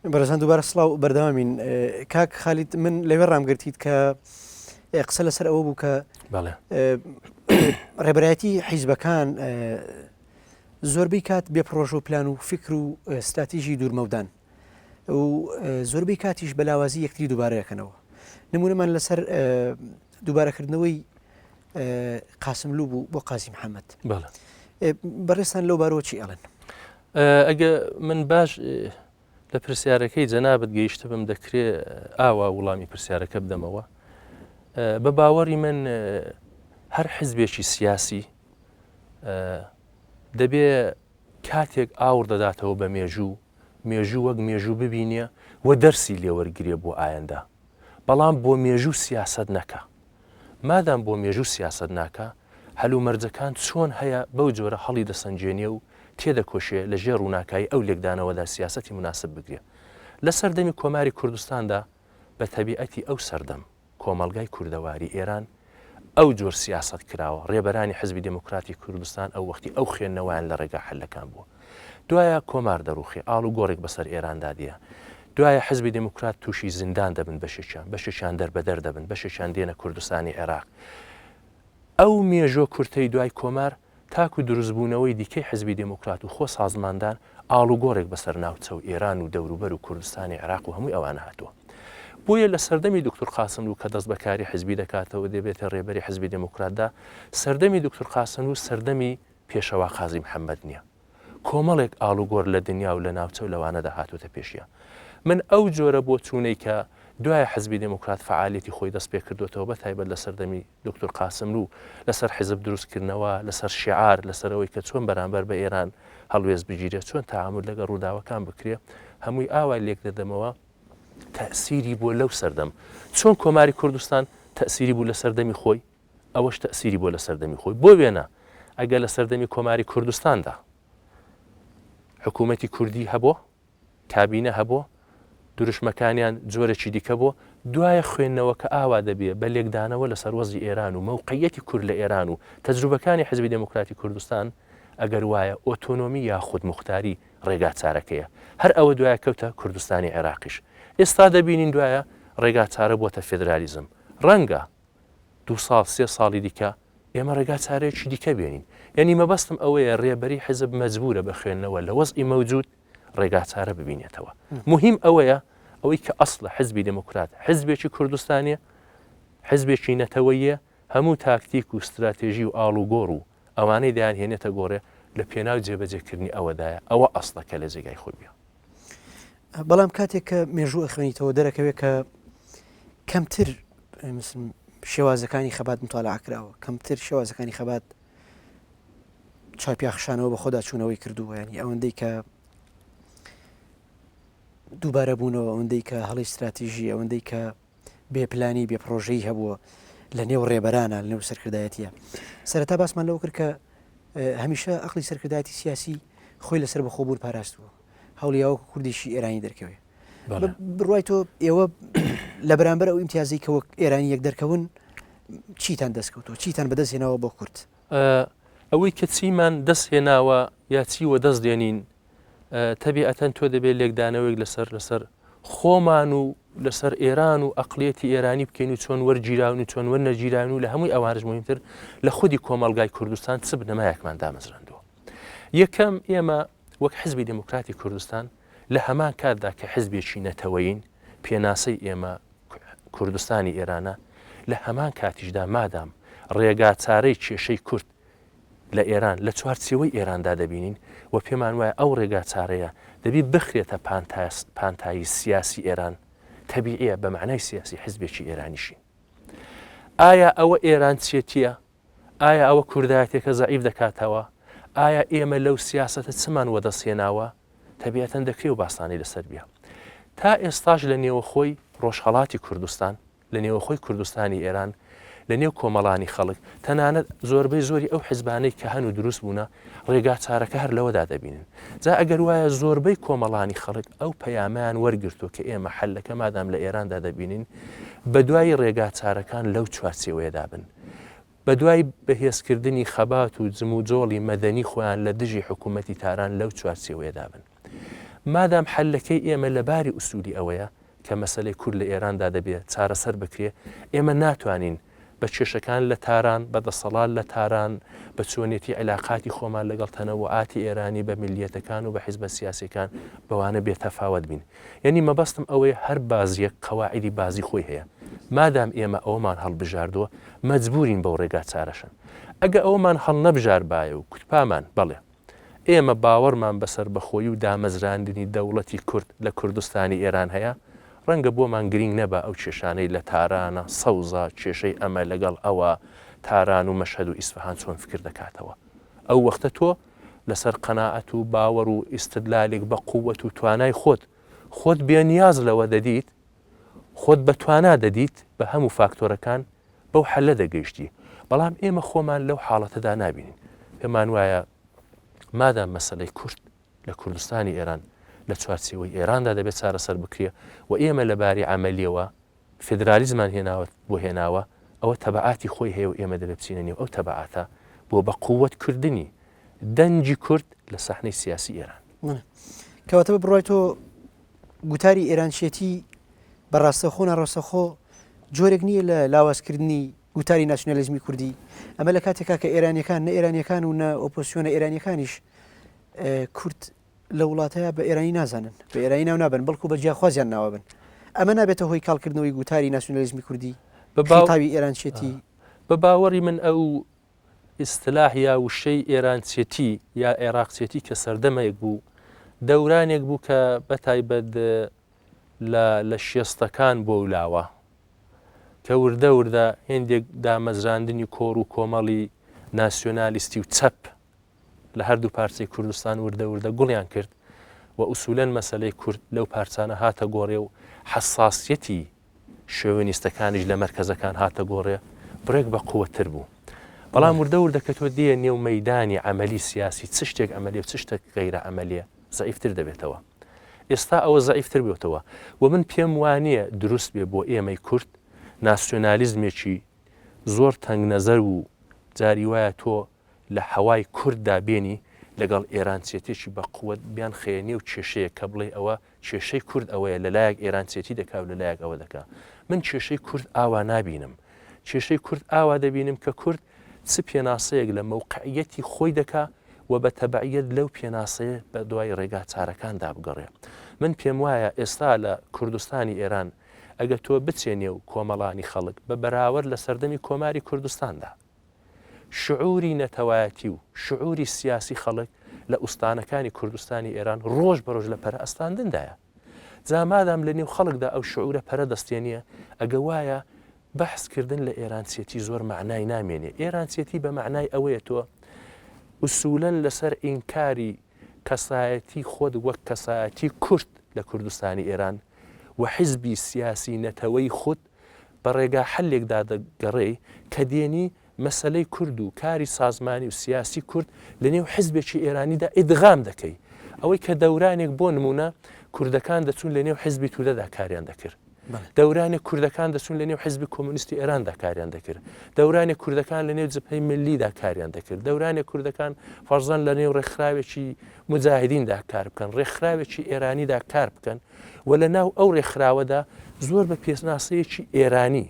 بەڕێزان دووبارە سڵاو بەردەوامین کاک خالید من لەوێ ڕامگرتیت کە قسە لەسەر ئەوە بوو کە ڕێبەرایەتی حیزبەکان زۆربەی کات بێ پرۆژە و پلان و فکر و ستراتیژی دوورمەودان و زۆربەی کاتیش بە لاوازی یەکتری دووبارەکەنەوە نمونەمان لەسەر دووبارەکردنەوەی قاسملوو بوو بۆ قازی محەممەد بەڕێستان لەو بارەوە چی ئەڵێن؟ ئەگە من باش لە پرسیارەکەی جەنابت گەیشتبم دەکرێ ئاوا وڵامی پرسیارەکە بدەمەوە بە باوەڕی من هەر حزبێکی سیاسی دەبێ کاتێک ئاوڕ دەداتەوە بە مێژوو مێژوو وەک مێژوو ببینێ و دەرسی لێوەرگێ بۆ ئایندە بەڵام بۆ مێژوو سیاست نەکە مادام بۆ مێژوو سیاسەت ناکا، هەلومەرجەکان چۆن هەیە بەو جۆرە هەڵی دەسەنگێنێ و تێدەکۆشێ لە ژێر ڕووناکایی ئەو لێکدانەوەدا سیاسەتی موناسب بگرێ. لە سەردەمی کۆماری کوردستاندا بە تەبیعەتی ئەو سەردەم، کۆمەڵگای کوردەواری ئێران ئەو جۆر سیاسەت کراوە، ڕێبەرانی حیزبی دێموکراتی کوردستان ئەو وەختی ئەو خوێندنەوەیان لە ڕێگا حەلەکان بووە. دوایە کۆمار دەڕووخێ، ئاڵوگۆڕێک بەسەر ئێراندا دێ. دوایە حزبی دێموکرات تووشی زیندان دەبن بەشێکیان، بەشێکیان دەربەدەر دەبن، بەشێکیان دێنە کوردستانی عێراق. ئەو مێژووە کورتەی دوای کۆمار تاکوو دروستبوونەوەی دیکەی حزبی دێموکرات و خۆ سازماندان ئاڵوگۆڕێک بەسەر ناوچە و ئێران و دەوروبەر و کوردستانی عێراق و هەمووی ئەوانە هاتووە. بۆیە لە سەردەمی دوکتور قاسملوو کە دەست بە کاری حزبی دەکاتەوە دەبێتە ڕێبەری حزبی دێموکراتدا، سەردەمی دوکتور قاسملوو سەردەمی پێشەوا قازی محەممەد نییە. کۆمەڵێک ئاڵوگۆر لە دنیا و لە ناوچە و لەوانەدا هاتۆتە پێشیان. من ئەو جۆرە بۆچوونەی کە دوای حزبی دێموکرات فەعالیەتی خۆی دەست پێ کردۆتەوە بە تایبەت لە سەردەمی دوکتور قاسملوو لەسەر حزب دروست کردنەوە، لەسەر شیعار، لەسەر ئەوەی کە چۆن بەرامبەر بە ئێران هەڵوێست بگیرێ، چۆن تەعامول لەگەڵ ڕووداوەکان بکرێ، هەمووی ئاوا لێک دەدەمەوە تەئسیری بووە لەو سەردەم. چۆن کۆماری کوردستان تەئسیری بوو لە سەردەمی خۆی؟ ئەوەش تەئسیری بووە لە سەردەمی خۆی. بۆ وێنە ئەگەر لە سەردەمی کۆماری کوردستاندا حکوومەتی کوردی هەبوو، کابینە هەبوو، دروشمەکانیان جۆرێکی دیکە بوو، دوایە خوێندنەوەکە ئاوا دەبێ بە لێکدانەوە لەسەر وەزعی ئێران و مەوقعیەتی کورد لە ئێران و تەجروبەکانی حزبی دێموکراتی کوردستان، ئەگەر وایە ئۆتۆنۆمی یا خودموختاری ڕێگا چارەکەیە. هەر ئەوە دوایە کەوتە کوردستانی عێراقیش. ئێستا دەبینین دوایە ڕێگا چارە بۆتە فێدرالیزم. ڕەنگە دوو ساڵ سێ ساڵی دیکە ئێمە ڕێگا چارەیەکی دیکە بێنین یعنی مەبەستم ئەوەیە ڕێبەری حزب مەجبورە بە خوێندنەوە لە وەزعی مەوجود ڕێگا چارە ببینێتەوە مهم ئەوەیە ئەوەی کە ئەسڵە حزبی دێموکرات حزبێکی کوردستانیە حزبێکی نەتەوەیە هەموو تاکتیک و ستراتێژی و ئاڵوگۆڕ و ئەوانەی دەیان هێنێتە گۆڕێ لە پێناو جێبەجێکردنی ئەوەدایە ئەوە ئەسڵە کە لە جێگای خۆی بێ. بەڵام کاتێک کە مێژوو ئەخوێنیتەوە دەرەکەوێت کە کەمتر شێوازەکانی خەبات متالعە کراوە کەمتر شێوازەکانی خەبات چاپیاخشانەوە بە خۆدا چوونەوەی کردووە ینی ئەوەندەی کە دووبارە بوونەوە ئەوەندەی کە هەڵی استراتیژی ئەوەندەی کە بێ پلانی بێ پرۆژەی هەبووە لە نێو ڕێبەرانە لە نێو سەرکردایەتە سەرەتا باسمان لەوە کرد کە هەمیشە ئەقلی سەرکردایەتی سیاسی خۆی لەسەر بەخۆبوون پاراستووە هەوڵی یاوە کوردێکی ئێرانی دەرکەوێ بڕوای تۆ ئێوە لە بەرامبەر ئەو ئیمتیازی کە وەک ئێرانی یەک دەرکەون چیتان دەستکەوتەوە چیتان بەدەست هێناوە بۆ کورد ئەوەی کە چیمان دەست هێناوە یا چی وە دەست دێنین تەبیعەتەن تۆ دەبێت لێکدانەوەیەک لەسەر لەسەر خۆمان و لەسەر ئێران و ئەقلیەتی ئێرانی بکەین و چۆن وەرگیراون و چۆن وەرنەگیراون و لە هەمووی ئەوانش مهمتر لە خودی کۆمەڵگای کوردستان چ بنەمایەکمان دامەزراندووە یەکەم ئێمە وەک حزبی دێموکراتی کوردستان لە هەمان کاتدا کە حزبێکی نەتەوەیین، پێناسەی ئێمە کوردستانی ئێرانە، لە هەمان کاتیشدا مادام ڕێگاچارەی کێشەی کورد لە ئێران لە چوارچێوەی ئێراندا دەبینین و پێمان وایە ئەو ڕێگاچارەیە دەبی بخرێتە پانتایی سیاسی ئێران، تەبیعیە بە مەعنای سیاسی حزبێکی ئێرانیشین. ئایا ئەوە ئێرانچێتیە؟ ئایا ئەوە کوردایەتیەکە زەعیف دەکاتەوە؟ ئایا ئێمە لەو سیاسەتە چمان وەدەست هێناوە؟ تەبیعەتەن دەکرێ و باسانەی لەسەر بیە. تا ئێستاش لە نێوەخۆی ڕۆژهەڵاتی کوردستان، لە نێوەخۆی کوردستانی ئێران، لە نێو کۆمەڵانی خەڵک، تەنانەت زۆربەی زۆری ئەو حزبانەی کە هەن و دروست بوونە، ڕێگا چارەکە هەر لەوەدا دەبینن. جا ئەگەر وایە زۆربەی کۆمەڵانی خەڵک ئەو پەیامەیان وەرگرتووە کە ئێمە حەلەکە مادام لە ئێراندا دەبینین، بەدوای ڕێگا چارەکان لەو چوارچێوەیەدا بن. بەدوای بەهێزکردنی خەبات و جموجۆڵی مەدەنی خۆیان لە دژی حکوومەتی تاران لەو چوارچێوەیەدا بن. مادام حەلەکەی ئێمە لە باری ئوسولی ئەوەیە کە مەسەلەی کورد لە ئێراندا دەبێ چارەسەر بکرێ، ئێمە ناتوانین بە کێشەکان لە تاران، بە دەسەڵات لە تاران، بە چۆنیەتی عیلاقاتی خۆمان لەگەڵ تەنەوعاتی ئێرانی، بە میللیەتەکان و بە حیزبە سیاسیەکان بەوانە بێ تەفاوەت بین. یەنی مەبەستم ئەوەیە هەر بازیەک قەواعیدی بازی خۆی هەیە. مادام ئێمە ئەوەمان هەڵبژاردووە مەجبوورین بەو ڕێگا چارەشەن. ئەگە ئەوەمان هەڵنەبژاربایە و کوتپامان، بەڵێ. ئێمە باوەڕمان بە سەربەخۆیی و دامەزراندنی دەوڵەتی کورد لە کوردستانی ئێران هەیە، ڕەنگە بۆمان گرینگ نەبا ئەو کێشانەی لە تارانە، سەوزە، کێشەی ئەمە لەگەڵ ئەوە، تاران و مەشهەد و ئیسفەهان چۆن فکر دەکاتەوە. ئەو وەختە تۆ لەسەر قەناعەت و باوەڕ و ئیستدلالێک بە قووەت و توانای خۆت، خۆت بێ نیاز لەوە دەدیت، خۆت بە توانا دەدیت بە هەموو فاکتۆرەکان بەو حەلە دەگەیشتی، بەڵام ئێمە خۆمان لەو حاڵەتەدا نابینین، پێمان وایە مادام مەسەلەی کورد لە کوردستانی ئێران لە چوارچێوەی ئێراندا دەبێت چارەسەر بکرێ و ئێمە لە باری عەمەلیەوە فێدرالیزمان هێناوە بۆ هێناوە، ئەوە تەبعاتی خۆی هەیە و ئێمە دەبێت بچینە نێو ئەو تەبعاتە بۆ بە قووەت کردنی دەنگی کورد لە سەحنەی سیاسی ئێران. کەواتە بە بڕوای تۆ گوتاری ئێرانچێتی بە ڕاستەوخۆ ناڕاستەوخۆ جۆرێک نییە لە لاوازکردنی گوتاری ناسیونالیزمی کوردی ئەمە لە کاتێکا کە ئێرانیەکان نە ئێرانیەکان و نە ئۆپۆسیۆنە ئێرانیەکانیش کورد لە وڵاتەیە بە ئێرانی نازانن بە ئێرانی ناو نابن بەڵکو بە جیاخوازیان ناوە بن ئەمە نابێتە هۆی کاڵکردنەوەی گوتاری ناسیونالیزمی کوردی بە باوی ئێرانچێتی بە باوەڕی من ئەو ئیستلاح یا وشەی ئێرانچێتی یا عێراقچێتی کە سەردەمێک بوو، دەورانێک بوو کە بە تایبەت لە لە شێستەکان بۆ لاوە کە وردە وردە هێندێک دامەزراندنی کۆڕ و کۆمەڵی ناسیۆنالیستی و چەپ لە هەردوو پارچەی کوردستان وردە وردە گوڵیان کرد و ئوسولەن مەسەلەی کورد لەو پارچانە هاتە گۆڕێ و حەساسیەتی شۆوێنیستەکانیش لە مەرکەزەکان هاتە گۆڕێ، بڕێک بە قوەتتر بوو. بەڵام وردە وردە کە تۆ دێیە نێو مەیدانی عەمەلی سیاسی چ شتێک عەمەلیە و چ شتێک غەیرە عەمەلیە زەعیفتر دەبێتەوە. ئێستا ئەوە زەعیفتر بۆتەوە و من پێم وانییە دروست بێ بۆ ئێمەی کورد ناسیۆنالیزمێکی زۆر تەنگ نەزەر و جاری وایە تۆ لە حەوای کورددا بێنی لەگەڵ ئێرانچێتێکی بە قوەت بیانخەیە نێو کێشەیەک کە بڵێی ئەوە کێشەی کورد ئەوەیە لە لایەک ئێرانچێتی دەکا و لە لایەک ئەوە دەکا. من کێشەی کورد ئاوا نابینم. کێشەی کورد ئاوا دەبینم کە کورد چ پێناسەیەک لە مەوقعیەتی خۆی دەکا و بە تەبعیەت لەو پێناسەیە بە دوای ڕێگا چارەکاندا بگەڕێ. من پێموایە ئێستا لە کوردستانی ئێران ئەگە تۆ بچێ نێو کۆمەڵانی خەڵک بە بەراوەرد لە سەردەمی کۆماری کوردستاندا، شعوری نەتەوایەتی و شعوری سیاسی خەڵک لە ئوستانەکانی کوردستانی ئێران ڕۆژ بە ڕۆژ لە پەرە ئەستاندندایە. جا مادام لە نێو خەڵکدا ئەو شعورە پەرە دەستێنیە، ئەگە وایە بەحس کردن لە ئێرانچێتی زۆر مەعنای نامێنێ. ئێرانچێتی بە مەعنای ئەوەیە تۆ ئوسولەن لەسەر ئینکاری کەسایەتی خۆت وەک کەسایەتی کورد لە کوردستانی ئێران و حیزبی سیاسی نەتەوەی خود بە ڕێگا حەلێکدا دەگەڕێی کە دێنی مەسەلەی کورد و کاری سازمانی و سیاسی کورد لە نێو حیزبێکی ئێرانیدا ئیدغام دەکەی. ئەوەی کە دەورانێک بۆ نموونە کوردەکان دەچوون لە نێو حیزبی تودەدا کاریان دەکرد. دەورانێک کوردەکان دەچوون لە نێو حیزبی کۆمۆنیستی ئێراندا کاریان دەکرد. دەورانێک کوردەکان لە نێو جبهەی ملیدا کاریان دەکرد. دەورانێک کوردەکان فەرزەن لە نێو ڕێکخراوێکی موجاهیدیندا کار بکەن، ڕێکخراوێکی ئێرانیدا کار بکەن و لە ناو ئەو ڕێکخراوەدا زۆر بە پێناسەیەکی ئێرانی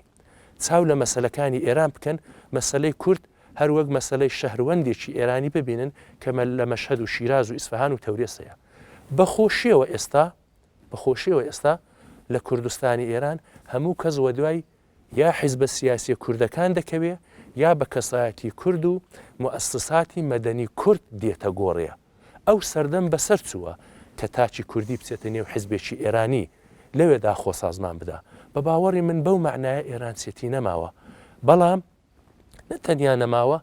چاو لە مەسەلەکانی ئێران بکەن، مەسەلەی کورد هەر وەک مەسەلەی شەهروەندێکی ئێرانی ببینن کە لە مەشهەد و شیراز و ئیسفەهان و تەورێز هەیە. بە خۆشیەوە ئێستا بە خۆشیەوە ئێستا لە کوردستانی ئێران هەموو کەس وەدوای یا حیزبە سیاسیە کوردەکان دەکەوێ یا بە کەسایەتی کورد و موئەسساتی مەدەنی کورد دێتە گۆڕێ. ئەو سەردەم بەسەر چووە کە تاکی کوردی بچێتە نێو حیزبێکی ئێرانی لەوێدا خۆ سازمان بدا. بە باوەڕی من بەو مەعنایە ئێرانچێتی نەماوە. بەڵام نە تەنیا نەماوە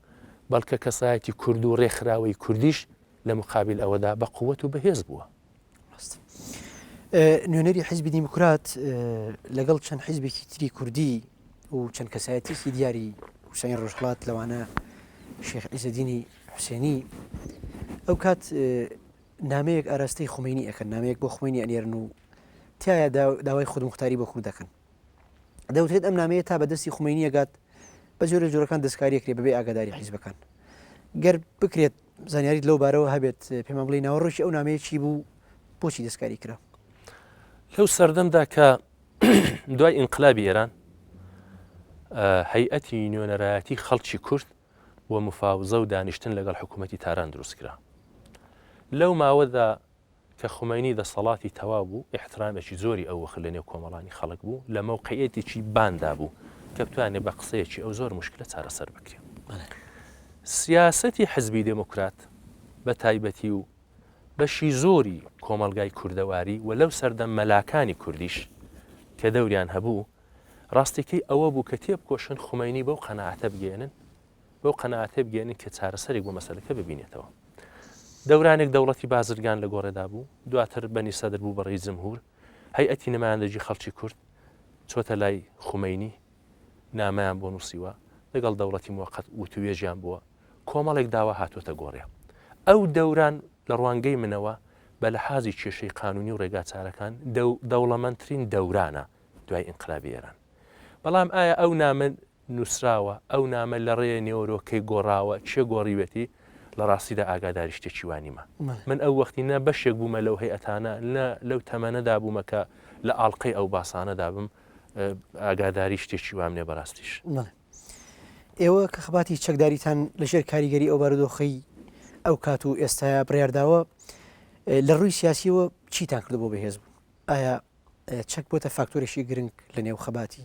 بەڵکە کەسایەتی کورد و ڕێکخراوەی کوردیش لە مقابل ئەوەدا بە قووەت و بەهێز بووە. نوێنەری حیزبی دیموکرات لەگەڵ چەند حیزبێکی تری کوردی و چەند کەسایەتیکی دیاری حوسێنی ڕۆژهەڵات لەوانە شێخ عیزەدینی حوسێنی ئەو کات نامەیەک ئاراستەی خومینی ئەەکەن نامەیەک بۆ خومینی ئەنێرن و تایە داوای خودمختاری بۆ کورد دەکەن دەوترێت ئەم نامەیە تا بەدەستی خومینی ئەگات بە جۆرە جۆرەکان دەستکاریەکرێ بەبێ ئاگاداری حیزبەکان گەر بکرێت زانیاریت لەو بارەوە هەبێت پێمان بڵێ ناوەڕۆکی ئەو نامەیە چی بوو؟ بۆچی دەستکاری کرا؟ لەو سەردەمدا کە دوای ئینقلابی ئێران هەیئەتی نوێنەرایەتی خەڵکی کورد بۆ مفاوزە و دانیشتن لەگەڵ حکوومەتی تاران دروست کرا. لەو ماوەدا کە خومەینی دەسەڵاتی تەواو بوو، ئیحترامێکی زۆری ئەو وەخت لە نێو کۆمەڵانی خەڵک بوو، لە مەوقعیەتێکی باندا بوو کە بتوانێ بە قسەیەکی ئەو زۆر موشکلە چارەسەر بکرێ. سیاسەتی حزبی دێموکرات بە تایبەتی و بەشی زۆری کۆمەڵگای کوردەواری و لەو سەردەم مەلاکانی کوردیش کە دەوریان هەبوو، ڕاستیەکەی ئەوە بوو کە تێبکۆشن خومەینی بەو قەناعەتە بگەیەنن بەو قەناعەتە بگەیەنن کە چارەسەرێک بۆ مەسەلەکە ببینێتەوە. دەورانێک دەوڵەتی بازرگان لە گۆڕێدا بوو، دواتر بەنی سەدر بوو بە ڕەئیس جمهور، هەیئەتی نمایندەگی خەڵکی کورد چۆتە لای خومەینی، نامەیان بۆ نووسیوە، لەگەڵ دەوڵەتی موەقەت وتووێژیان بووە، کۆمەڵێک داوا هاتووەتە گۆڕێ. ئەو دەوران لە ڕوانگەی منەوە بە لەحازی کێشەی قانوونی و ڕێگاچارەکان دەوڵەمەندترین دەورانە دوای ئینقلابی ئێران. بەڵام ئایا ئەو نامە نووسراوە، ئەو نامە لە ڕێ نێوەرۆکەی گۆڕاوە، کێ گۆڕیوێتی، لە ڕاستیدا ئاگاداری شتێکی وا نیمە. من ئەو وەختی نە بەشێک بوومە لەو هەیئەتانە، نە لەو تەمەنەدا بوومە کە لە ئاڵقەی ئەو باسانەدا بم، ئاگاداری شتێکی وام نیە بەڕاستیش. ئێوە کە خەباتی چەکداریتان لەژێر کاریگەری ئەو بارودۆخەی ئەو کات و ئێستایا بڕیارداوە، لە ڕووی سیاسیەوە چیتان کردو بۆ بەهێز بوون؟ ئایا چەک بۆتە فاکتۆرێکی گرنگ لە نێو خەباتی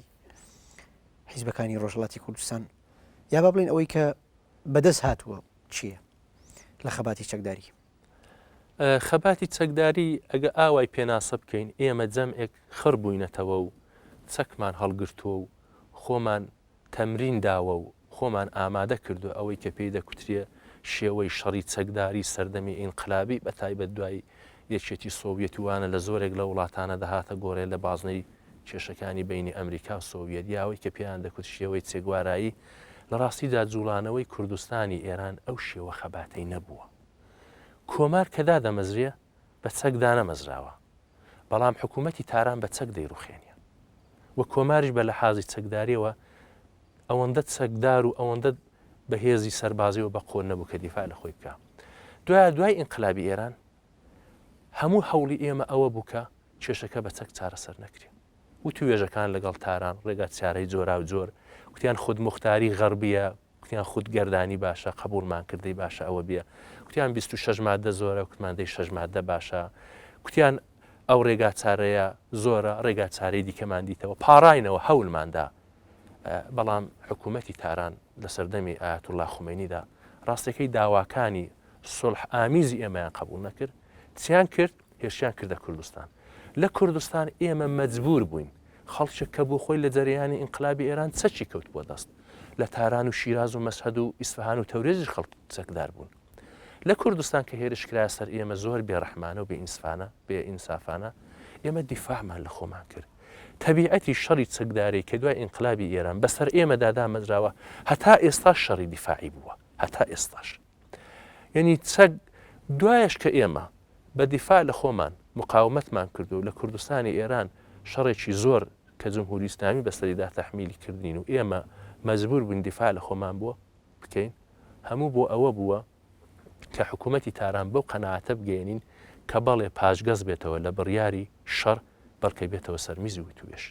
حیزبەکانی ڕۆژهەڵاتی کوردستان یا با بڵێن ئەوەی کە بەدەست هاتووە چییە لە خەباتی چەکداری؟ خەباتی چەکداری ئەگە ئاوای پێناسە بکەین ئێمە جەمعێک خڕ بووینەتەوە و چەکمان هەڵگرتووە و خۆمان تەمرین داوە و خۆمان ئامادە کردووە ئەوەی کە پێی دەکوترێ شێوەی شەڕی چەکداری سەردەمی ئینقلابی بە تایبەت دوای یەکێتی سۆڤیەت و وانە لە زۆرێک لە وڵاتانە دەهاتە گۆرێ لە بازنەی کێشەکانی بەینی ئەمریکا و سۆڤیەت یا ئەوەی کە پێیان دەکوت شێوەی چێگوارایی لە ڕاستیدا جوڵانەوەی کوردستانی ئێران ئەو شێوە خەباتەی نەبووە. کۆمار کە دادەمەزرێ بە چەک دانەمەزراوە بەڵام حکوومەتی تاران بە چەک دەیڕوخێنێ و کۆماریش بە لەحازی چەکداریەوە ئەوەندە چەکدار و ئەوەندە بە هێزی سەربازیەوە بە قۆن نەبوو کە دیفاع لە خۆی بکا. دوای دوای ئینقلابی ئێران هەموو هەوڵی ئێمە ئەوە بوو کە کێشەکە بە چەک چارەسەر نەکرێ. وتووێژەکان لەگەڵ تاران، ڕێگا چارەی جۆراوجۆر، کوتیان خودموختاری غەربیە، کوتیان خود گەردانی باشە قەبوڵمان کرد دەی باشە ئەوە بیە کوتیان 26 مادە زۆرە کوتمان دەی شەش مادە باشە کوتیان ئەو ڕێگا چارەیە زۆرە ڕێگا چارەی دیکەمان دیتەوە پاڕاینەوە هەولماندا بەڵام حکوومەتی تاران لە سەردەمی ئاەتوڵا خومینیدا ڕاستەکەی داواکانی سڵح ئامیزی ئێمەیان قبول نەکرد چیان کرد هێرشیان کردە کوردستان. لە کوردستان ئێمە مەجبوور بووین، خەڵکێک کە بۆ خۆی لە جەرەیانی ئینقلابی ئێران چەکی کەوتبووە دەست، لە تاران و شیراز و مەشهەد و ئیسفەهان و تەورێزیش خەڵک چەکدار بوون. لە کوردستان کە هێرش کرایە سەر ئێمە زۆر بێ ڕەحمانە و بێ ئینسفانە، بێ ئینسافانە، ئێمە دیفاعمان لە خۆمان کرد. تەبیعەتی شەڕی چەکداری کە دوای ئینقلابی ئێران بەسەر ئێمەدا دامەزراوە، هەتا ئێستاش شەڕی دیفاعی بووە، هەتا ئێستاش. یەنی چەک دوایش کە ئێمە بە دیفاع لە خۆمان مقاومەتمان کردو لە کوردستانی ئێران شەڕێکی زۆر کە جمهوری ئیسلامی بەسەریدا تەحمیلی کردین و ئێمە مەجبور بووین دیفاع لە خۆمان بۆ بکەین هەموو بۆ ئەوە بووە کە حکوومەتی تاران بەو قەناعەتە بگەێنین کە بەڵێ پاشگەز بێتەوە لە بڕیاری شەڕ بەڵکە بێتەوە سەرمیز وتوێش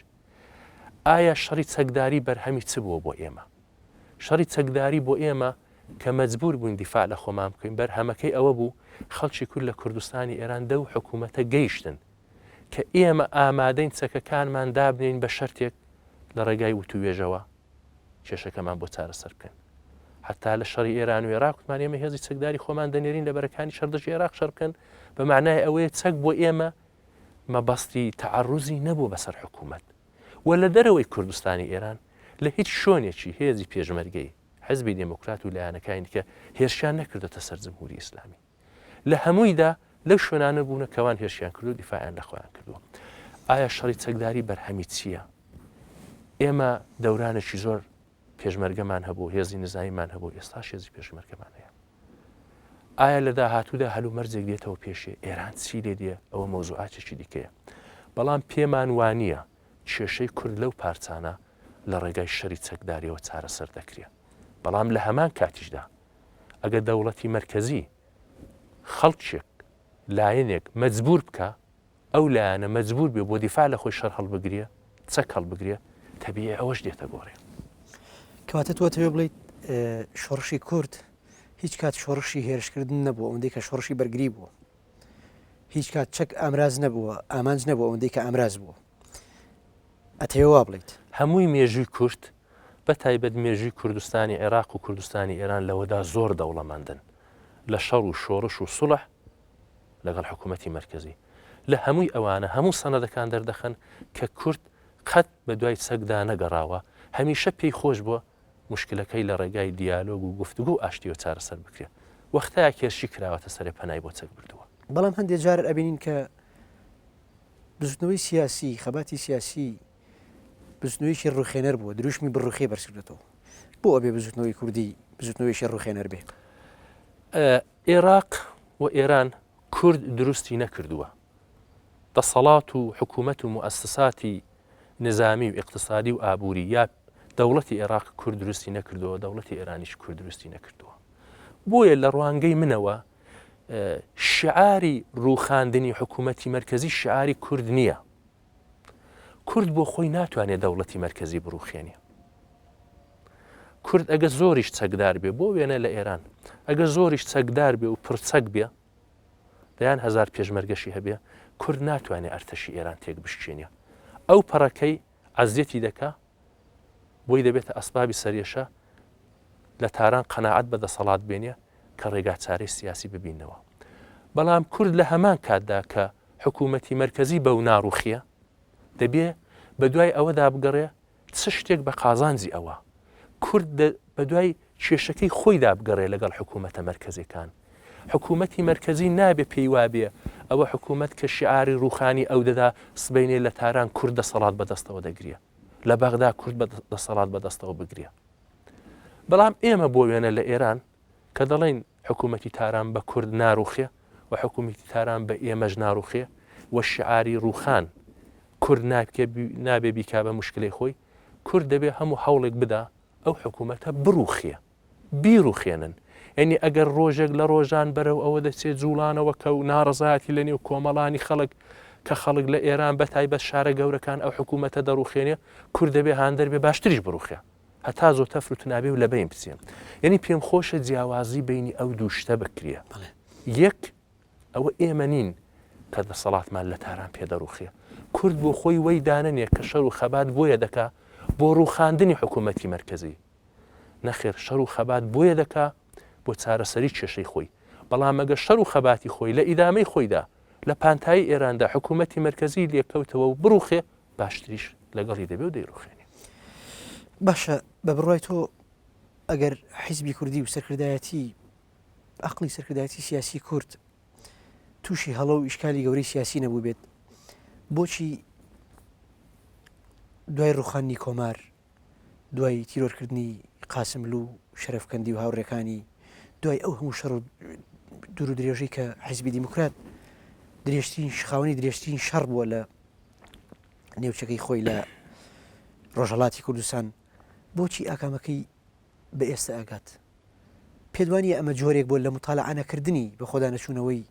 ئایا شەڕی چەکداری بەرهەمی چ بووە بۆ ئێمە شەڕی چەکداری بۆ ئێمە کە مەجبوور بووین دیفاع لە خۆمان بکەین، بەرهەمەکەی ئەوە بوو خەڵکی کورد لە کوردستانی ئێران دەو حکوومەتە گەیشتن کە ئێمە ئامادەین چەکەکانمان دابنێین بە شەرتێک لە ڕێگای وتووێژەوە کێشەکەمان بۆ چارەسەر بکەن. حتا لە شەڕی ئێران و ئێراق وتمان ئێمە هێزی چەکداری خۆمان دەنێرین لە بەرەکانی شەڕ دژی ئێراق شەڕ بکەن، بە مەعنای ئەوەیە چەک بۆ ئێمە مەبەستی تەعەڕوزی نەبوو بەسەر حکوومەت و لە دەرەوەی کوردستانی ئێران لە هیچ شۆنێکی هێزی پێشمەرگەی حزبی دێموکرات و لایەنەکانی دیکە هێرشیان نەکردۆتە سەر جمهوری ئیسلامی. لە هەموویدا لەو شوێنانە بوونە کەوان هێرشیان کردو دیفاعیان لە خۆیان کردووە. ئایا شەڕی چەکداری بەرهەمی چییە؟ ئێمە دەورانێکی زۆر پێشمەرگەمان هەبوو، هێزی نزامیمان هەبوو، ئێستاش هێزی پێشمەرگەمان هەیە. ئایا لە داهاتوودا هەلومەرجێک دێتەوە پێشێ ئێران چی لێ دێ ئەوە مەوزوعاتێکی دیکەیە. بەڵام پێمان وانییە کێشەی کورد لەو پارچانە لە ڕێگای شەری چەکداریەوە چارەسەر دەکرێ. بەڵام لە هەمان کاتیشدا ئەگەر دەوڵەتی مەرکەزی خەڵکێک لایەنێک مەجبور بکا، ئەو لایەنە مەجبور بێ بۆ دیفاع لە خۆی شەر هەڵبگرێ، چەک هەڵبگرێ، تەبیعی ئەوەش دێتە گۆڕێ. کەواتە تۆ ئەتەوێ بڵێیت شۆڕشی کورد هیچ کات شۆڕشی هێرشکردن نەبووە ئەوەندەی کە شۆڕشی بەرگری بووە. هیچ کات چەک ئامراز نەبووە، ئامانج نەبووە ئەوەندەی کە ئامراز بووە. ئەتەوێ وا بڵێیت؟ هەمووی مێژووی کورد، بە تایبەت مێژووی کوردستانی عێراق و کوردستانی ئێران لەوەدا زۆر دەوڵەمەندن لە شەڕ و شۆڕش و سوڵح لەگەڵ حکوومەتی مەرکەزی. لە هەمووی ئەوانە هەموو سەنەدەکان دەردەخەن کە کورد قەت بە دوای چەکدا نەگەڕاوە، هەمیشە پێی خۆش بووە موشکلەکەی لە ڕێگای دیالۆگ و گفتوگۆ و ئاشتییەوە چارەسەر بکرێ. وەختایەک هێرشی کراوەتە سەرێ پەنای بۆ چەک بردووە. بەڵام هەندێ جار ئەبینین کە بزوتنەوەی سیاسی، خەباتی سیاسی بزوتنەوەیەکی ڕوخێنەر بووە، دروشمی بڕوخێ بەرزکردۆتەوە. بۆ ئەبێ بزوتنەوەی کوردی بزوتنەوەیەکی ڕوخێنەر بێ؟ ئێراق و ئێران کورد دروستی نەکردووە. دەسەڵات و حکوومەت و موئەسساتی نزامی و ئیقتسادی و ئابووری یا دەوڵەتی ئێراق کورد دروستی نەکردووە، دەوڵەتی ئێرانیش کورد دروستی نەکردووە. بۆیە لە ڕوانگەی منەوە شعاری ڕووخاندنی حکوومەتی مەرکەزی شعاری کورد نییە. کورد بۆ خۆی ناتوانێت دەوڵەتی مەرکەزی بڕوخێنێ. کورد ئەگە زۆریش چەکدار بێ بۆ وێنە لە ئێران ئەگە زۆریش چەکدار بێ و پڕچەک بێ دەیان هەزار پێشمەرگەشی هەبێ کورد ناتوانێت ئەرتەشی ئێران تێک بشکێنێ ئەو پەڕەکەی عەزیەتی دەکا بۆی دەبێتە ئەسبابی سەرێشە لە تاران قەناعەت بە دەسەڵات بێنێ کە ڕێگاچارەی سیاسی ببینەوە. بەڵام کورد لە هەمان کاتدا کە حکوومەتی مەرکەزی بەو ناڕوخیە دەبێ بە دوای ئەوەدا بگەڕێ چ شتێک بە قازانجی ئەوە. کورد بە دوای کێشەکەی خۆیدا بگەڕێ لەگەڵ حکوومەتە مەرکەزیەکان. حکوومەتی مەرکەزی نابێ پێی وابێ ئەوە حکوومەت کە شیعاری ڕووخانی ئەو دەدا سبەینێ لە تاران کورد دەسەڵات بەدەستەوە دەگرێ. لە بەغدا کورد بە دەسەڵات بەدەستەوە بگرێ. بەڵام ئێمە بۆ وێنە لە ئێران کە دەڵێین حکوومەتی تاران بە کورد ناروخێ و حکوومەتی تاران بە ئێمەش ناروخێ و شعاری ڕووخان کورد نابێ بیکا بە مشکلەی خۆی، کورد دەبێ هەموو هەوڵێک بدا ئەو حکوومەتە بڕووخێ. بیڕوخێنن. یانی ئەگەر ڕۆژێک لە ڕۆژان بەرەو ئەوە دەچێت جوڵانەوەکە و ناڕەزایەتی لە نێو کۆمەڵانی خەڵک کە خەڵک لە ئێران بە تایبەت شارە گەورەکان ئەو حکوومەتە دەڕوخێنێ کورد دەبێ هاندەر بێ باشتریش بڕوخێ هەتا زۆ تەفر و تنابێ و لەبەین بچێ. یانی پێم خۆشە جیاوازی بینی ئەو دوو شتە بکرێ. یەک ئەوە ئێمە نین کە دەسەڵاتمان لە تاران پێ دەڕوخێ. کورد بۆ خۆی وەی دانەنێ کە شەر و خەبات بۆیە دەکا بۆ ڕووخاندنی حکوومەتی مەرکەزی. نەخێر شەر و خەبات بۆیە دەکا بۆ چارەسەری کێشەی خۆی، بەڵام ئەگەر شەر و خەباتی خۆی لە ئیدامەی خۆیدا لە پانتایی ئێراندا حکوومەتی مەرکەزیی لێ کەوتەوە و بڕووخێ باشتریش لەگەڵی دەبێ و دەیڕووخێنێ. باشە بە بڕوای تۆ ئەگەر حیزبی کوردی و سەرکردایەتی ئەقڵی سەرکردایەتی سیاسی کورد تووشی هەڵە و ئیشکالی گەورەی سیاسی نەبووبێت بۆچی دوای ڕوخاندنی کۆمار دوای تیرۆرکردنی قاسملوو و شەرەفکەندی و هاوڕێکانی، دوای ئەو هەموو شەڕ و دوور و درێژەی کە حیزبی دیموکرات درێژترین خاوەنی درێژترین شەڕ بووە لە نێوچەکەی خۆی لە ڕۆژهڵاتی کوردستان بۆچی ئاکامەکەی بە ئێستا ئەگات پێت وانییە ئەمە جۆرێک بووە لە متالعە نەکردنی بەخۆدا نەچوونەوەی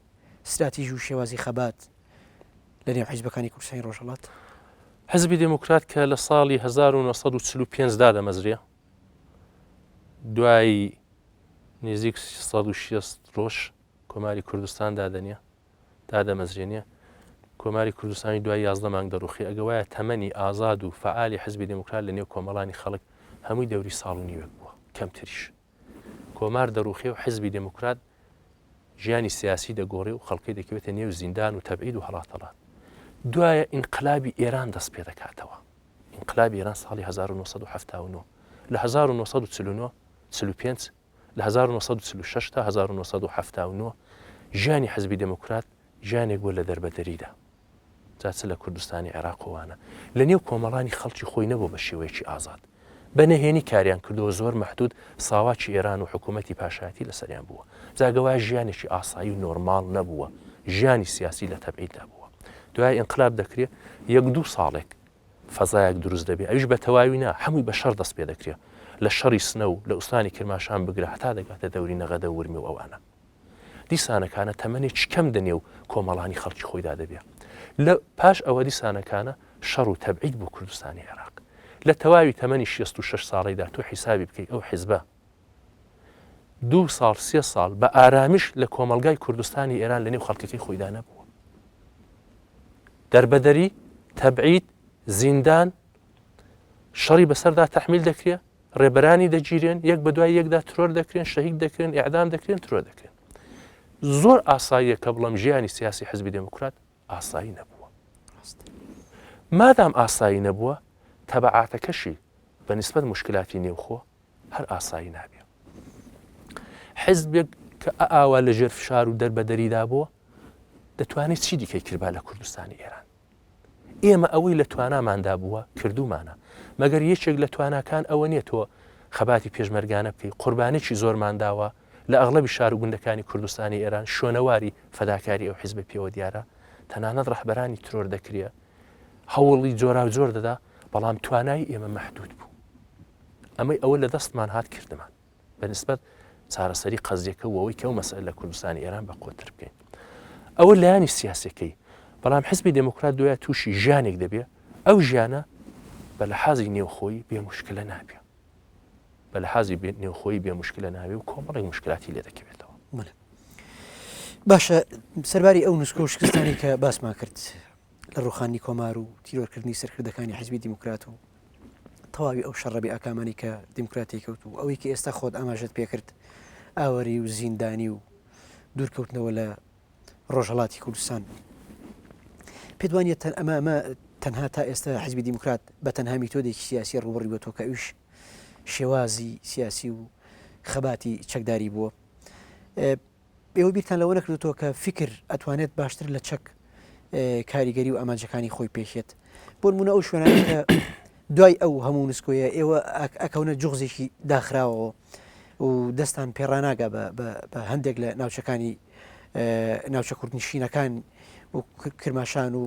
ستراتیژ و شێوازی خەبات لە نێو حیزبەکانی کوردستانی ڕۆژهەڵات؟ حزبی دێموکرات کە لە ساڵی 1945 دادەمەزرێ دوای نزیک 160 ڕۆژ کۆماری کوردستان دادەنێ دادەمەزرێنێ کۆماری کوردستانی دوای 11 مانگ دەڕوخێ ئەگە وایە تەمەنی ئازاد و فعالی حزبی دێموکرات لە نێو کۆمەڵانی خەڵک هەمووی دەوری ساڵ و نیوێک بووە کەمتریش کۆمار دەڕوخێ و حزبی دێموکرات ژیانی سیاسی دەگۆڕێ و خەڵکەی دەکەوێتە نێو زیندان و تەبعید و هەڵاتەڵات. دوایە ئینقلابی ئێران دەست پێ دەکاتەوە. ئینقلابی ئێران ساڵی 1979 لە 1949 45 لە 1946 تا 1979 ژیانی حزبی دێموکرات ژیانێک بووە لە دەربەدەریدا. جا چ لە کوردستانی عێراق و وانە لە نێو کۆمەڵانی خەڵکی خۆی نەبوو بە شێوەیەکی ئازاد بە نەهێنی کاریان کردووە زۆر مەحدود ساواکی ئێران و حکوومەتی پاشایەتی لەسەریان بووە جاگەوا ژیانێکی ئاسایی و نۆرماڵ نەبووە ژیانی سیاسی لە تەبعیددا بووە دوای ئینقلاب دەکرێت یەک دوو ساڵێک فەزایەک دروست دەبێ ئەویش بە تەواوی نا هەمووی بە شەڕ دەست پێ دەکرێت لە شەڕی سنە و لە ئوستانی کرماشان بگرە هەتا دەگاتە دەوری نەغەدە ورمی و ئەوانە. دیسانەکانە تەمەنێکی کەم دەنێو کۆمەڵانی خەڵکی خۆیدا دەبێ. لە پاش ئەوە دیسانەکانە شەڕ و تەبعید بۆ کوردستانی عێراق. لە تەواوی تەمەنی 66 ساڵەیدا تۆ حیسابی بکەی ئەو حیزبە دوو ساڵ سێ ساڵ بە ئارامیش لە کۆمەڵگای کوردستانی ئێران لە نێو خەڵکەکەی خۆیدا نەبووە. دەربەدەری، تەبعید، زیندان، شەڕی بەسەردا تەحمیل دەکرێ، ڕێبەرانی دەگیرێن، یەک بە دوای یەکدا ترۆر دەکرێن، شەهید دەکرێن، ئێعدام دەکرێن، ترۆر دەکرێن. زۆر ئاساییە کە بڵێم ژیانی سیاسی حزبی دێموکرات ئاسایی نەبووە. مادام ئاسایی نەبووە، تەبعاتەکەشی بە نیسبەت موشکلاتی نێوخۆ هەر ئاسایی نابێ. حزبێک کە ئاوا لە ژێر فشار و دەربەدەریدا بووە، دەتوانێت چی دیکەی کردبا لە کوردستانی ئێران؟ ئێمە ئەوەی لە تواناماندا بووە کردوومانە، مەگەر یەکێک لە تواناکان ئەوە نییە تۆ خەباتی پێشمەرگانە بکەی، قوربانیی زۆرمان داوە، لە ئەغڵەبی شار و گوندەکانی کوردستانی ئێران شوێنەواری فەداکاری ئەو حیزبە پێوە دیارە، تەنانەت ڕەهبەرانی ترۆر دەکرێ، هەوڵی جۆراوجۆر دەدا، بەڵام توانای ئێمە مەحدود بوو. ئەمەی ئەوە لە دەستمان هات کردمان. بە نسبەت چارەسەری قەزیەکە و ئەوەی کە ئەو مەسئلە لە کوردستانی ئێران بە قوتر بکەین ئەوە لایەنی سیاسەکەی بەڵام حزبی دێموکرات دوای تووشی ژیانێک دەبێ ئەو ژیانە بە لەحازی نێوخۆی بێ مشکلە نابێ بە لەحازی نێوخۆی بێ مشکلە نابێ و کۆمەڵێک مشکلاتی لێ دەکەوێتەوە باشە سەرباری ئەو نسکۆ شکستانی کە باسمان کرد لە ڕوخانی کۆمار و تیرۆرکردنی سەرکردەکانی حزبی دیموکرات و تەواوی ئەو شەڕە بێ ئاکامانەی کە دیموکرات تێیکەوت و ئەوەی کە ئێستا خۆت ئاماژەت پێکرد ئاوەری و زیندانی و دوورکەوتنەوە لە ڕۆژهڵاتی کوردستان پێت وانە ئەمە ئەمە تەنها تا ئێستا حزبی دیموکرات بە تەنها میتۆدێکی سیاسی ڕوبڕی بە تۆ کە ئەویش شێوازی سیاسی و خەباتی چەکداری بووە ئێوە بیرتان لەوە نەکردوتەوە کە فیکر ئەتوانێت باشتر لە چەک کاریگەری و ئامانجەکانی خۆی پێکێت بۆ نمونە ئەو شوێنانە کە دوای ئەو هەموو نسکۆیە ئێوە ئەکەونە جوغزێکی داخراوەوە و دەستان پێڕاناگا بە هەندێک لە ناوچەکانی ناوچە کوردنشینەکان و کرماشان و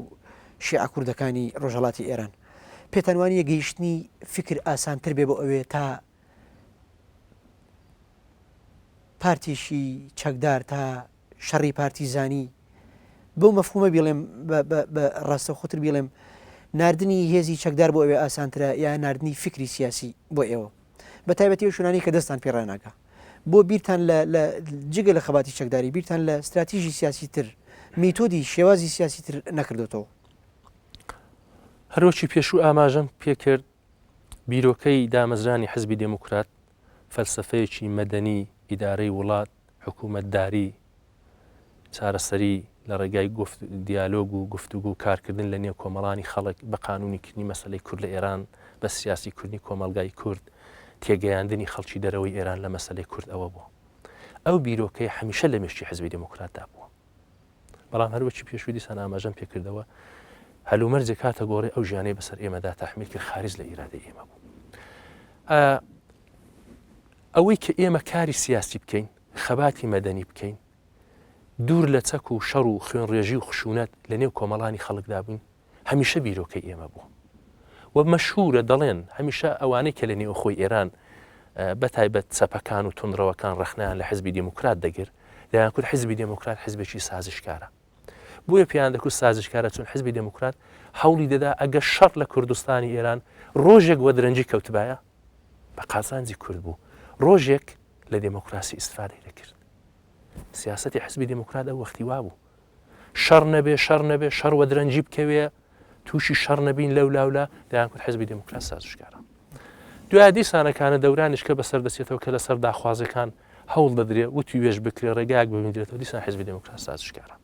شیعە کوردەکانی ڕۆژهڵاتی ئێران پێتان وانە گەیشتنی فکر ئاسانتر بێ بۆ ئەوێ تا پارتێکی چەکدار تا شەڕی پارتیزانی بەو مەفهومە بیڵێم بە ڕاستەوخۆتر بیڵێم ناردنی هێزی چەکدار بۆ ئەوێ ئاسانترە یا ناردنی فکری سیاسی بۆ ئێوە بە تایبەتی ئەو شوێنانەی کە دەستان پێ ڕاناگا بۆ بیرتان لە جگە لە خەباتی چەکداری بیرتان لە ستراتیژی سیاسی تر میتۆدی شێوازی سیاسی تر نەکردوتەوە هەروەکی پێشوو ئاماژەم پێکرد بیرۆکەی دامەزرانی حزبی دێموکرات فەلسەفەیەکی مەدەنی ئیدارەی وڵات، حکوومەتداری، چارەسەری لە ڕێگای گفت دیالۆگ و گفتوگۆ و کارکردن لە نێو کۆمەڵانی خەڵک، بە قانوونی کردنی مەسەلەی کورد لە ئێران، بە سیاسی کردنی کۆمەڵگای کورد، تێگەیاندنی خەڵکی دەرەوەی ئێران لە مەسەلەی کورد ئەوە بوو. ئەو بیرۆکەیە هەمیشە لە مێشکی حزبی دێموکراتدا بووە. بەڵام هەروەکی پێشوو دیسان ئاماژەم پێکردەوە هەلومەرجێک هاتە گۆڕێ ئەو ژیانەی بەسەر ئێمەدا تەحمیل کرد خارج لە ئیرادەی ئێمە بوو. ئەوەی کە ئێمە کاری سیاسی بکەین، خەباتی مەدەنی بکەین، دوور لە چەک و شەڕ و خوێنڕێژی و خشونەت لە نێو کۆمەڵانی خەڵکدا بووین، هەمیشە بیرۆکەی ئێمە بوو. و مەشهورە دەڵێن هەمیشە ئەوانەی کە لە نێوخۆی ئێران بە تایبەت چەپەکان و توندڕەوەکان ڕەخنەیان لە حزبی دێموکرات دەگرت، دەیانکوت حزبی دێموکرات حزبێکی سازشکارە. بۆیە پێیان دەکوت سازشکارە چون حزبی دێموکرات هەوڵی دەدا ئەگەر شەڕ لە کوردستانی ئێران ڕۆژێک وەدرەنجی کەوتبایە بە قازانجی کورد بوو ڕۆژێک لە دێموکراسی ئیسفادەی دەکرد سیاسەتی حزبی دێموکرات ئەو وەختی وا بوو شەڕ نەبێ شەڕ نەبێ شەڕ وەدرەنجی بکەوێ تووشی شەڕ نەبین لەو لاولا دەیانکوت حزبی دێموکرات سازشکارە دوای دیسانەکانە دەورانیش کە بەسەر دەچێتەوە کە لەسەر داخوازەکان هەوڵ دەدرێ وتی وێژ بکرێ ڕێگایەک ببیندرێتەوە دیسان حزبی دێموکرات سازشکارە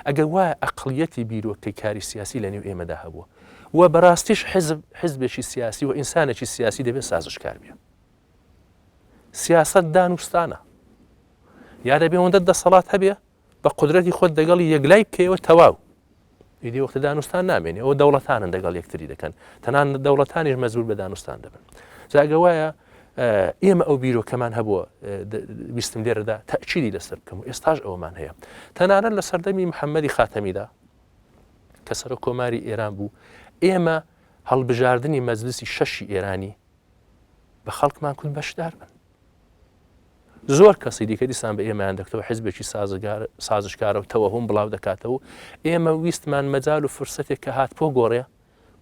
ئەگەر وایە ئەقلیەتی بیرۆکەی کاری سیاسی لە نێو ئێمەدا هەبووە و بەڕاستیش حزب حزبێکی سیاسی و ئینسانێکی سیاسی دەبێت سازشکار بێ سیاسەت دانوستانە یا دەبێ ئەوەندە دەسەڵات هەبێ بە قودرەتی خۆت دەگەڵی یەکلای بکەیەوە تەواو ئیدی وەختە دانوستان نامێنێ ئەوە دەوڵەتانن دەگەڵ یەکتری دەکەن تەنان دەوڵەتانیش مەزبور بە دانوستان دەبن جاگە وایە ئێمە ئەو بیرۆکەمان هەبووە ویستم لێرەدا تەچیری لەسەر بکەم و ئێستاش ئەومان هەیە تەنانەت لە سەردەمی محەممەدی خاتەمیدا کە سەرۆک کۆماری ئێران بوو ئێمە هەڵبژاردنی مەجلسی شەشی ئێرانی بە خەڵکمان کوت بەشدار بن. زۆر کەسی دیکە دیسان بە ئێمەیان دەکتەوە حزبێکی سازشکارە و تەوەهوم بڵاو دەکاتەوە. ئێمە ویستمان مەجال و فرسەتێک کە هات پۆ گۆڕێ،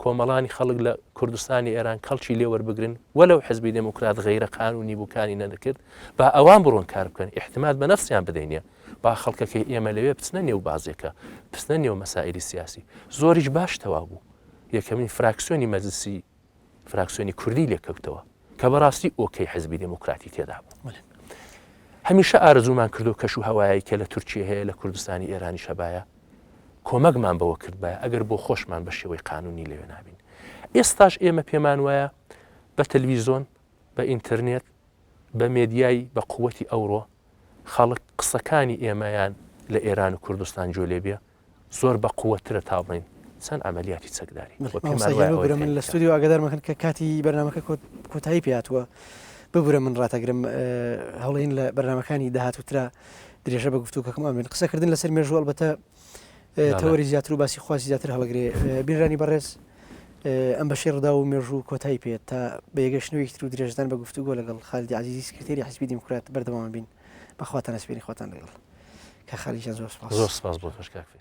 کۆمەڵانی خەڵک لە کوردستانی ئێران کەڵکی لێ وەربگرن، وەلەو حزبی دێموکرات غەیرە قانوونی بوو کاری نەدەکرد، با ئەوان بڕۆن کار بکەن، ئیعتماد بە نەفسیان بدەینێ، با خەڵکەکەی ئێمە لەوێ بچنە نێو بازیەکە، بچنە نێو مەسائیلی سیاسی. زۆریش باش تەواو بوو. یەکەمین فراکسیۆنی مەجلسی فراکسیۆنی کوردی لێ کەوتەوە کە بەڕاستی ئۆکەی حزبی دێموکراتی تێدا بوو. هەمیشە ئارەزوومان کردو کەش و هەوایەی کە لە تورکیە هەیە لە کوردستانی ئێرانیش هەبایە کۆمەکمان بەوە کردبایە ئەگەر بۆ خۆشمان بە شێوەی قانونی لەوێ نابین. ئێستاش ئێمە پێمان وایە بە تەلویزۆن، بە ئینترنێت، بە مێدیای بە قووەتی ئەوڕۆ خەڵک قسەکانی ئێمەیان لە ئێران و کوردستان گوێ لێ بێ زۆر بە قووەتترە تا بڵێین چەند عەمەلیاتی چەکداری و پێمان مامۆستا وایە گیان ئەوەی ببورە من بکەین لە ستۆدیۆ ئاگادار مەکەن کە کاتی بەرنامەکە کۆتایی پێ هاتووە ببورە من ڕاتەگرم هەوڵین لە بەرنامەکانی داهاتووترا درێژە بە گفتوگۆکەمان بین قسەکردن لەسەر مێژوو ئەڵبەتە تەوەری زیاتر و باسی خواستی زیاتر هەڵگرێ بینرانی بەڕێز ئەم بەشەی ڕدا و مێژوو کۆتایی پێت تا بە یەگەشتنەوەیەکی تر و درێژدان بە گفتوگۆ لەگەڵ خالدی عەزیزی سکرتێری حزبی دیموکرات بەردەوام بین بەخواتان ئەسپێری خۆتان لەگەڵ کە خالی گیان زۆر سپاس زۆر سپاس بۆ تۆش کاک فەیسەڵ.